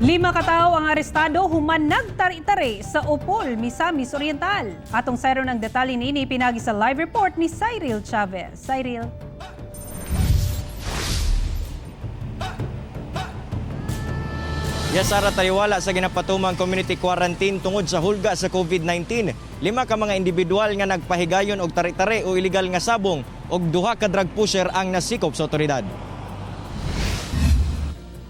Lima ka tawo ang arestado human nagtari-tari sa Opol, Misamis Oriental. Atong sayron ang detalye niini pinagi sa live report ni Cyril Chavez. Cyril. Yes, Sara, taliwala sa ginapatumang community quarantine tungod sa hulga sa COVID-19. Lima ka mga individual nga nagpahigayon og tari-tari o illegal nga sabong og duha ka drug pusher ang nasikop sa otoridad.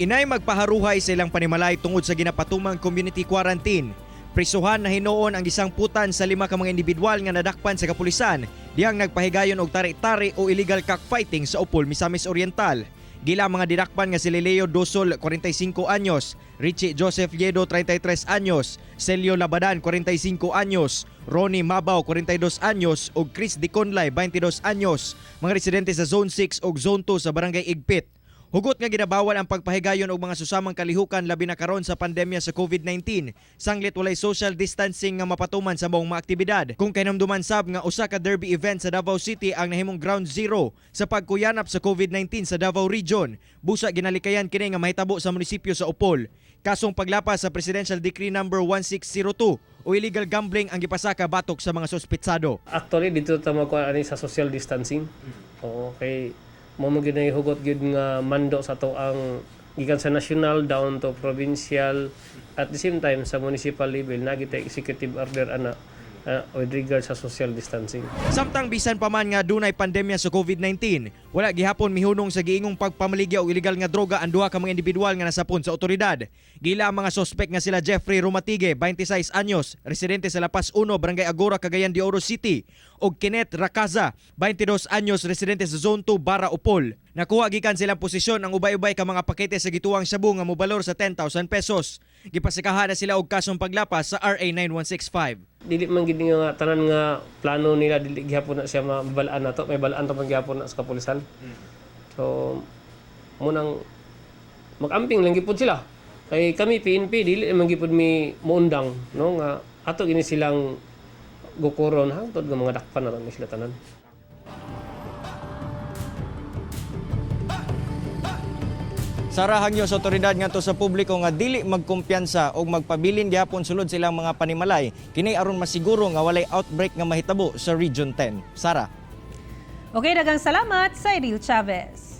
Inay magpaharuhay sa ilang panimalay tungod sa ginapatumang community quarantine. Prisuhan na hinuon ang isang putan sa lima ka mga individual nga nadakpan sa kapulisan dihang nagpahigayon og tari-tari o illegal cockfighting sa Opol, Misamis Oriental. Gila ang mga didakpan nga si Leleo Dosol, 45 anyos, Richie Joseph Lledo, 33 anyos, Celio Labadan, 45 anyos, Ronnie Mabaw, 42 anyos ug Chris Diconlay, 22 anyos, mga residente sa Zone 6 ug Zone 2 sa Barangay Igpit. Hugot nga ginabawal ang pagpahigayon og mga susamang kalihukan labi na karon sa pandemya sa COVID-19. Sanglit walay social distancing nga mapatuman sa maong mga aktibidad. Kung kahinumduman sab nga usa ka derby event sa Davao City ang nahimong ground zero sa pagkuyanap sa COVID-19 sa Davao Region. Busa ginalikayan kini nga mahitabo sa munisipyo sa Opol. Kasong paglapas sa Presidential Decree Number 1602 o illegal gambling ang gipasaka batok sa mga suspetsado. Actually, dito ta magkuha ani sa social distancing. Oo, kay mo mo gyud nay hugot gyud nga mando sa ato ang gikan sa national down to provincial, at the same time sa municipal level na kita executive order ana with regard sa social distancing. Samtang bisan pa man nga dunay pandemya sa COVID-19, wala gihapon mihunong sa giingong pagpamaligya og ilegal nga droga ang duha ka mga individual nga nasapon sa otoridad. Gila ang mga sospek nga sila Jeffrey Romatige, 26 anyos, residente sa Lapas 1, Barangay Agora, Cagayan de Oro City, ug Kenneth Rakaza, 22 anyos, residente sa Zone 2, Barra, Opol. Nakuha gikan silang posisyon ang ubay-ubay ka mga pakete sa gituwang shabu nga mobalor sa 10,000 pesos. Gipasikahan na sila og kasong paglapas sa RA 9165. Dili man gid nga tanan nga plano nila dili gihapon na siya mabalaan nato, may balaan ra man gihapon na sa kapulisan. So munang mag-amping lang gipod sila. Kay kami PNP dili man gipod mi muundang no nga ato gini silang gukuron hangtod nga mga dakpan na ni sila tanan. Sara, hangyo sa otoridad ngadto sa publiko nga dili magkumpiyansa og magpabilin gihapon sulod silang mga panimalay kini aron masiguro nga walay outbreak nga mahitabo sa Region 10. Sara. Okay, daghang salamat, Cyril Chavez.